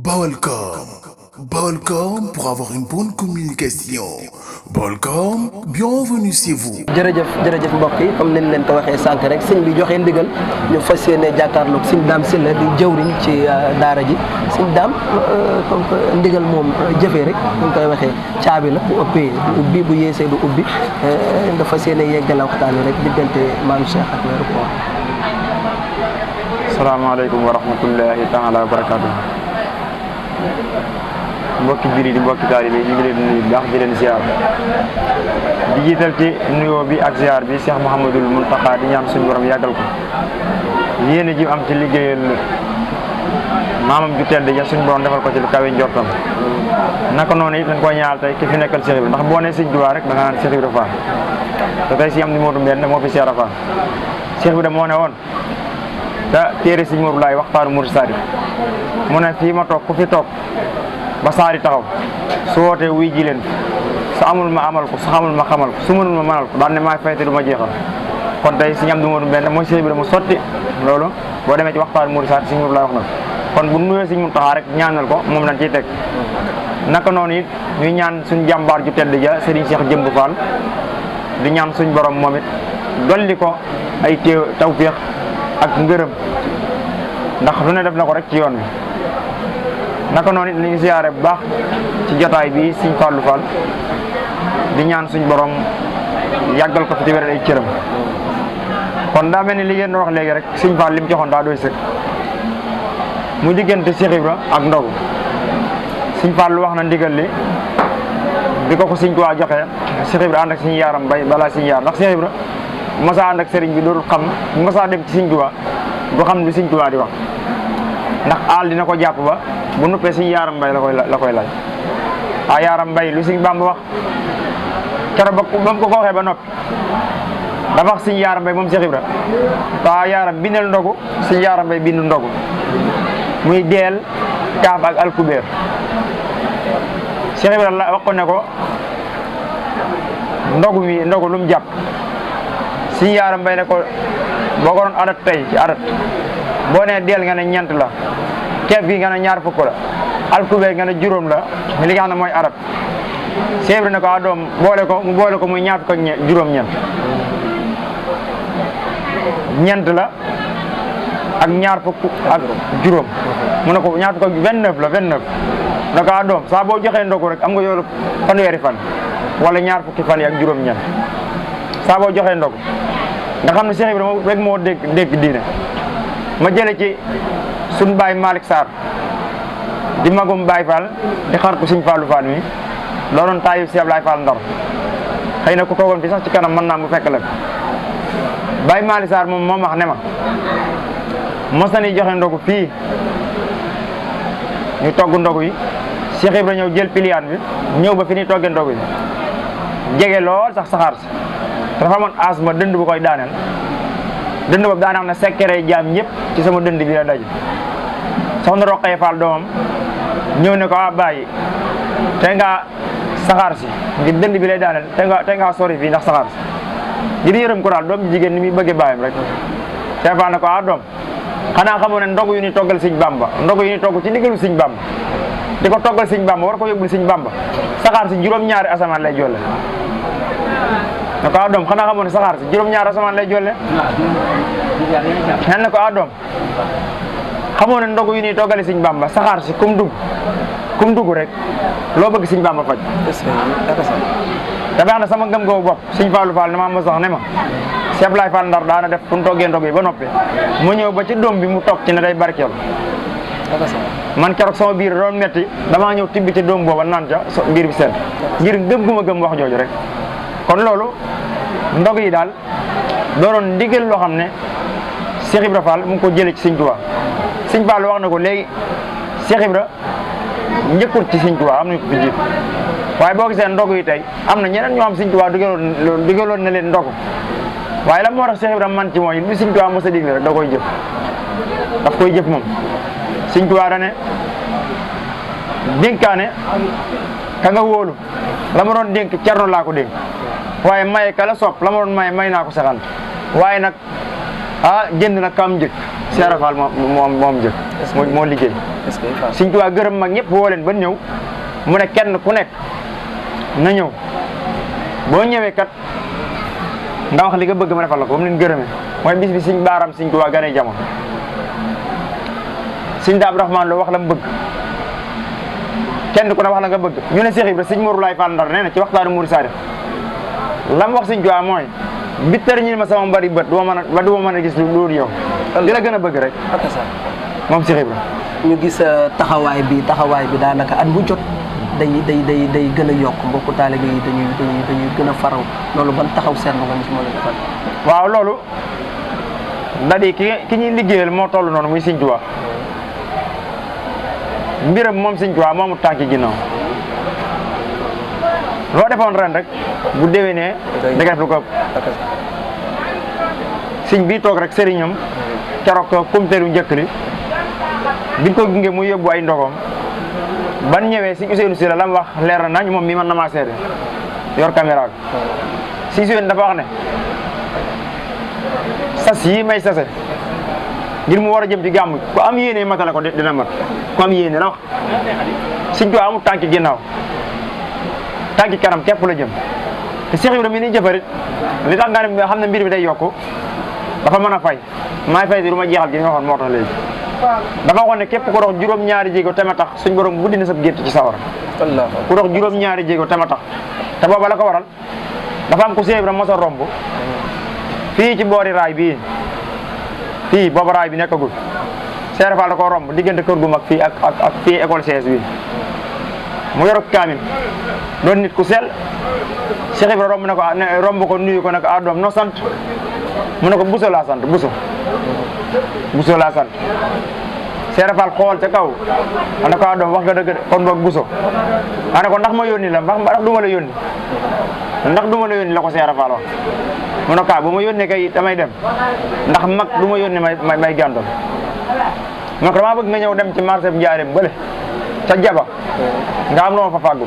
Balcom. Balcom pour avoir une bonne communication. Balcom, bienvenue chez vous. jërëjëf mbokk yi comme niñ leen ko waxee sànq rek sëñ bi joxe ndigal ñu fas yéene jàkkaarloog sëñ Dame Sylla di jëwriñ ci daara ji sëñ Dame comme que ndigal moom jëfee rek ñu koy waxee caabi la bu ëppee du ubbi bu yeesee du ubbi nga fas yéene yeggala waxtaan wi rek diggante maam Cheikh ak weeru koor. salaamaaleykum wa rahmatullahi taala wa barakaatu. mbokki jullit yi mbokki taalibe yi ñu ngi leen di nuyu baax di leen ziar di jiital ci nuyoo bi ak ziar bi Cheikh Mouhamadul Mountakha di ñaan suñu borom yàggal ko yéene ji am ci liggéeyal maamam ju tedd ja suñu borom defal ko ci lu kawe njortam naka noonu it dañ koy ñaanal tey ki fi nekkal Cheikh Ibra ndax boo nee Sëñ Tuubaa rek da nga naan Cheikh Ibra Fall te tey si am ni mootu benn moo fi Cheikh Ibra Fall Cheikh Ibra moo ne woon te téere Sëñ Moodu Laay waxtaanu Murid Saadiq mu ne fii ma toog ku fi toog ba saari taxaw su wootee wuy ji leen su amul ma amal ko su xamul ma xamal ko su mënul ma manal ko daan ne maay fayte du ma jeexal kon tey si ñam du ma du benn mooy Cheikh Ibra mu sotti loolu boo demee ci waxtaan Murid Saadiq Sëñ Moodu Laay wax na kon bu nuyoo Sëñ Muntaxa rek ñaanal ko moom lañ ciy teg naka noonu it ñuy ñaan suñ jàmbaar ju tedd ja Serigne Cheikh Jëmb Fall di ñaan suñ borom moom it dolli ko ay tawféex ak ngërëm ndax lu ne def na ko rek ci yoon wi naka noonu it ñu ngi siyaare bu baax ci jotaay bi Sëñ Fallou Fall di ñaan suñ borom yàggal ko fi ci wéral ay cëram kon daa mel ni li ngeen wax léegi rek Sëñ Fall li mu joxoon daa doy sëkk mu diggante Cheikh Ibra ak ndogu Sëñ Fall wax na ndigal li bi ko Sëñ Tuubaa joxee Cheikh Ibra ànd ak Sëñ Yaaram Mbay balaa Sëñ Yaar ndax Cheikh Ibra mosaa ànd ak sëriñ bi dootul xam mosaa dem ci Sëñ Tuubaa du xam li Sëñ Tuubaa di wax ndax aal dina ko jàpp ba bu nuppee Sëñ Yaaram Mbay la koy laaj a Yaaram Mbay lu Sëñ Bàmba wax keroog ba mu ko waxee ba noppi dafa wax Sëñ Yaaram Mbay moom Cheikh Ibra ta Yaaram bindal ndogu Sëñ Yaaram Mbay bindu ndogu muy deel kaaf ak alkubeer Cheikh Ibra la wax ko ne ko ndogu lu mu jàpp Sëñ Yaaram Mbay ne ko boo ko doon adat tey ci adat boo nee deel nga ne ñeent la keef gi nga ne ñaar fukk la alkubeer nga ne juróom la li nga xam ne mooy adat Cheikh Ibra ne ko a doom mu boole ko muy ñaar fukk ak juróom-ñeent ñeent la ak ñaar fukk ak juróom mu ne ko ñaar fukk ak 29 la 29 ne ko a doom saa boo joxee ndogu rek am nga yoolu fanweeri fan wala ñaar fukki fan yi ak juróom-ñeent saa boo joxee ndogu nga xam ne Cheikh Ibra rek moo dégg diine ma jële ci suñ baay Malick Sarr di magum Baay Fall di xaritu Sëñ Fallou Fall mi loonoon taayu Cheikh Ablaye Fall Ndar xëy na ku toogoon fi sax ci kanam mën naa mu fekk la Baay Malick Sarr moom wax ne ma mos na ni joxe ndogu fii ñu togg ndogu yi Cheikh Ibra ñëw jël piliyaan bi ñëw ba fi ni toggee ndogu yi jege lool sax saxaar si dafa amoon asma dënd bu koy daaneel dënd boobu daanaka na sekkere jaam ñëpp ci sama dënd bi la daj soxna Roqaya Fall doomam ñëw ne ko bàyyi te nga saxaar si ngir dënd bi lay daaneel te nga sori fii ndax saxaar si ngir yërëm ko daal doom jigéen ni muy bëggee bàyyam rek te Fall ne ko doom xanaa xamoo ne ndogu yu ni toggal Sëñ Bàmba ndogu yu ni togg ci ndigalu Sëñ Bàmba di ko toggal Sëñ Bàmba war ko yóbbul Sëñ Bàmba saxaar si juróom-ñaari asamaan lay jolle ne ko doom xanaa xamoon ne saxaar si juróom-ñaari asamaan lay jolle xel ne ko doom xamoon ne ndogu yu ni toggale Sëñ Bàmba saxaar si kum dugg rek loo bëgg Sëñ Bàmba faj te baax na sama ngëm googu bopp Sëñ Fallou Fall ne ma sax ne ma Cheikh Ablaye Fall Ndar daana def fu mu toggee ndog yi ba noppi mu ñëw ba ci doom bi mu toog ci ne day barkeel man keroog sama biir doon metti damaa ñëw tibbi ci doom booba naan ca biir bi seen ngir gëm gu ma gëm wax jooju rek kon loolu ndog yi daal doonoon ndigal loo xam ne Cheikh Ibra Fall mu ngi ko jëlee ci Sëñ Tuubaa Sëñ Fall wax na ko léegi Cheikh Ibra njëkkul ci Sëñ Tuubaa am nañu ko fi jiit waaye boo gisee ndog yi tey am na ñeneen ñoo xam Sëñ Tuubaa digaloon na leen ndog waaye la moo tax Cheikh Ibra man ci mooy li Sëñ Tuubaa mos a digle rek da koy jëf daf koy jëf moom Sëñ Tuubaa da ne dénkaane ka nga wóolu la ma doon dénk Cerno laa ko dénk waaye maye ka la sopp la ma doon may naa ko saxant waaye nag jënd nag kam njëkk Cheikh Ibra Fall moom njëkk moo liggéey est-ce que Sëñ Tuubaa gërëm mag ñëpp woo leen ba ñëw mu ne kenn ku nekk na ñëw boo ñëwee kat nga wax li nga bëgg ma defal la ko ba mu leen gërëmee mooy bis bi Sëñ Baaram Sëñ Tuubaa ganee jamono Sëñ Daam Rahmaan Lo wax la mu bëgg kenn ku ne wax la nga bëgg ñu ne Cheikh Ibra Sëñ Mourou Laye Fall Ndar nee na ci waxtaanu Mourou Sadikh la mu wax Sëñ Tuubaa mooy bittar ñi ma sama mbari bët du ma mën a gis lu dul yow di la gën a bëgg rek moom Cheikh Ibra ñu gis taxawaay bi daanaka at bu jot day gën a yokk mbokku taalibe yi dañuy gën a faraw loolu ban taxaw seetlu nga ci moo leen defal. waaw loolu da-di ki ñuy liggéeyal moo toll noonu muy Sëñ Tuubaa mbiram moom Sëñ Tuubaa moomu tànki ginnaaw loo defoon ren rek bu déwénee da nga def lu ko ëpp sëñ bii toog rek sëriñam keroog kumteelu njëkk li biñ ko gunge mu yóbbu ay ndogoom ban ñëwee si Ousseynou Sylla la mu wax leer na nañ moom mii man na maa seede yor caméra bi si Ousseynou dafa wax ne sas yi may sase ngir mu war a jëm ci gàmm ku am yéene matale ko dina mat ku am yéene la wax Sëñ Tuubaa amul tànki ginnaaw tànki kanam képp la jëm te Cheikh Ibrahima mi ni jëfarit li tax nga ne xam ne mbir bi day yokku dafa mën a fay maay fay di lu ma jeexal gi nga waxoon moo tax léegi dafa waxoon ne képp ku dox juróom-ñaari jéego te ma tax suñ borom buddi na sab gétt ci sawara ku dox juróom-ñaari jéego te ma tax te booba la ko waral dafa am ku Cheikh Ibrahima mos a romb fii ci boori raay bii fii booba raay bi nekkagul Cheikh Fall da koo romb diggante kër gu mag fii ak fii école CS bi mu yor kaamin doon nit ku sell Cheikh Ibrahima romb na ko romb ko nuyu ko nag a doom no sant mu ne ko Bousso laa sant Bousso laa sant Cheikh Fall xool ca kaw ana ko a doom wax nga dëgg kon boog Bousso ana ko ndax ma yónni la ndax du ma la yónni la ko Cheikh Fall wax mu ne ko bu ma yónnee kay damay dem ndax mag du ma yónni may gàntal mu ne ko damaa bëgg nga ñëw dem ci marché bi Njaaréem bële ca jaba nga am loo ma fa fàggu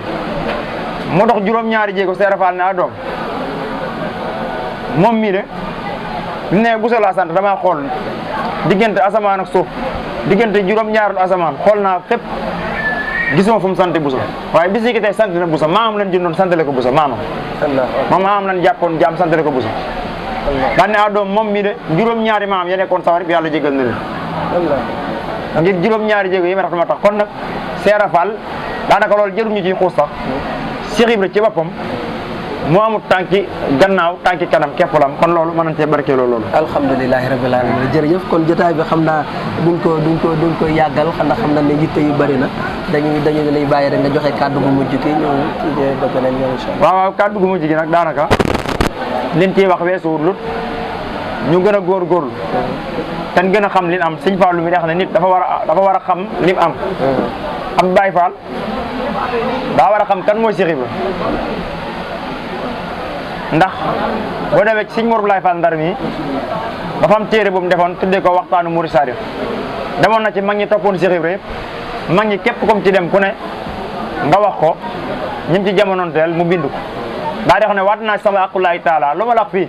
mu dox juróom-ñaari jéego Cheikh Fall ne a doom moom mii de ne Bousso laa sant damaa xool diggante asamaan ak suuf diggante juróom-ñaaru asamaan xool naa fépp gisuma fu mu sant Bousso waaye bis yi ki tey sant na Bousso maamam lañ jëndoon santale ko Bousso maamam lañ jàppoon jaam santale ko Bousso daan ne a doom moom mii de juróom-ñaari maam ya nekkoon sawar bi yàlla jégal na leen ngir juróom-ñaari jéego yi ma tax dama tax kon nag Cheikh Fall daanaka loolu jëruñu ci xuus sax Cheikh Ibra ci boppam moo amul tànki gannaaw tànki kanam képp la am kon loolu mën nañ cee barkeeloo loolu. alhamdulilahi rabbil alamin jërëjëf kon jotaay bi xam naa duñ ko yàggal xanaa xam na ne yitte yu bëri na dañu lay bàyyi rek nga joxe kàddu gu mujj gi ñu ba beneen yoon incha allah. waaw kàddu gu mujj gi nag daanaka liñ ciy wax weesuwul lut ñu gën a góorgóorlu te gën a xam li am Sëñ Fallu mi wax ne nit dafa war a xam lim am. ab Baay Faal daa war a xam kan mooy Cheikh Ibra ndax boo demee ci Sëñ Mourou Laye Fall Ndar mi dafa am téere bu mu defoon tuddee ko waxtaanu Mourou Sadikh demoon na ci mag ñi toppoon Cheikh Ibra yëpp mag ñi képp comme ci dem ku ne nga wax ko ñim ci jamonoonteel mu bind ko daa di wax ne waat naa sama aqulaay taala lu ma la wax fii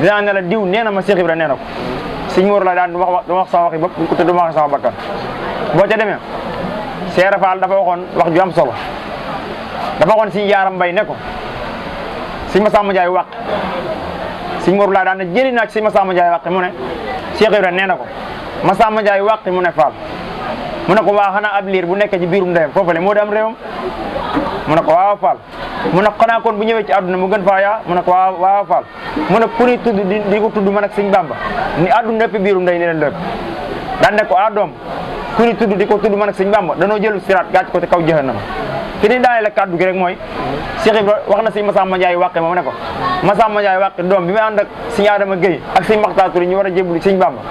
dinaa ne la diw nee na ma Cheikh Ibra nee na ko Sëñ Mourou Laye daan du ma wax sama waxi bopp te du ma wax sama bakkan boo ca demee Cheikh Fall dafa waxoon wax ju am solo dafa waxoon Sëñ Yaaram Mbay ne ko Sëñ Masamba Njaay wàq Sëñ Mourou Laye daan ne jëli naa ci Sëñ Masamba Njaay wàq mu ne Cheikh Ibra nee na ko Masamba Njaay wàq mu ne Fall mu ne ko waa xanaa ab liir bu nekkee ci biirum ndeyam foofale moo di am réewam mu ne ko waaw Fall mu ne xanaa kon bu ñëwee ci àdduna mu gën faa yaa mu ne ko waaw Fall mu ne ku ni tudd di ko tudd man ak Sëñ Bamba ni àdduna lépp biirum ndey ni leen lépp daan ne ko doom ku ni tudd di ko tudd man ak Sëñ Bamba danoo jël siraat gàcc ko ci kaw jahannama fi ni daanee la kàddu gi rek mooy Cheikh Ibra wax na Sëñ Masamba Njaay wàqe moom ne ko Masamba Njaay wàqe doom bi may ànd ak Sëñ Adama Gueye ak Sëñ Maxtaar Touré ñu war a jébbalu Sëñ Bamba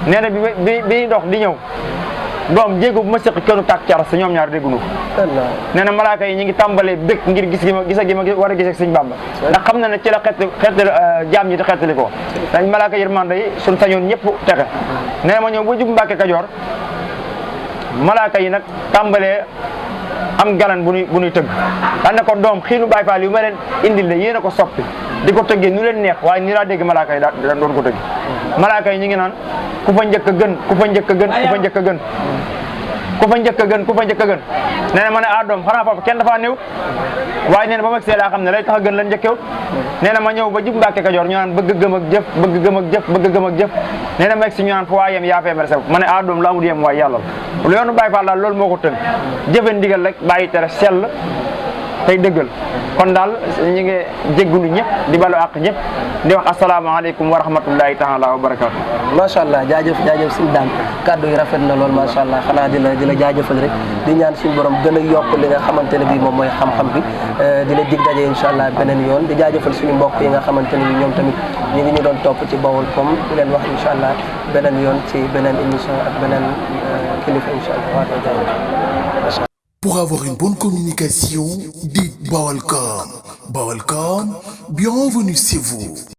nee na bi dox di ñëw doom jéego bu ma sëq kennu tàkk caras sa ñoom ñaar déggunu ko nee na malaaka yi ñu ngi tàmbalee bëgg ngir gis gi ma war a gis ak Sëñ Bamba ndax xam na ne ci la xeetal jaam ñi di xeetali ko dañ malaaka yërmande yi suñ sañoon ñëpp texe nee na ma ñëw ba jub Mbàkke Kajoor malaaka yi nag tàmbalee am galan bu nuy tëgg daan ne ko doom xiinu Baay Faal yu ma leen indil la yéen a ko soppi di ko tëggee nu leen neex waaye ni laa dégg malaaka yi daan doon ko tëgg malaaka yi ñu ngi naan ku fa njëkk a gën ku fa njëkk a gën ku fa njëkk a gën ku fa njëkk a gën ku fa njëkk a gën nee na ma ne doom xanaa foofu kenn dafa néew waaye nee na ba ma gisee laa xam ne lay tax a gën lan njëkkewut nee na ma ñëw ba jub Mbàkke Kajoor ñu naan bëgg gëm ak jëf bëgg gëm ak jëf bëgg gëm ak jëf nee na ma si ñu naan fu waa yem yaa feebar sew ma ne doom lu amul yem waaye yàlla lu yoonu Baay Faal daal loolu moo ko tënk jëfe ndigal rek bàyyi tere sell tey dëggal kon daal ñu ngi jéggulu ñëpp di balu àq ñëpp di wax asalaamaaleykum wa rahmatullahi taala wa barakaatu. macha allah jaajëf suñu daan kàddu yi rafet na lool macha allah xanaa di la jaajëfal rek di ñaan suñu borom gën a yokk li nga xamante ne bii moom mooy xam-xam bi di la dig daje incha allah beneen yoon di jaajëfal suñu mbokk yi nga xamante ne bii ñoom tamit ñu ngi ñu doon topp ci Baolcom di leen wax incha allah beneen yoon ci beneen émission ak beneen kilifa incha allah waaw jaajëf. Pour avoir une bonne communication, dites Baolcom. Baolcom, bienvenue chez vous.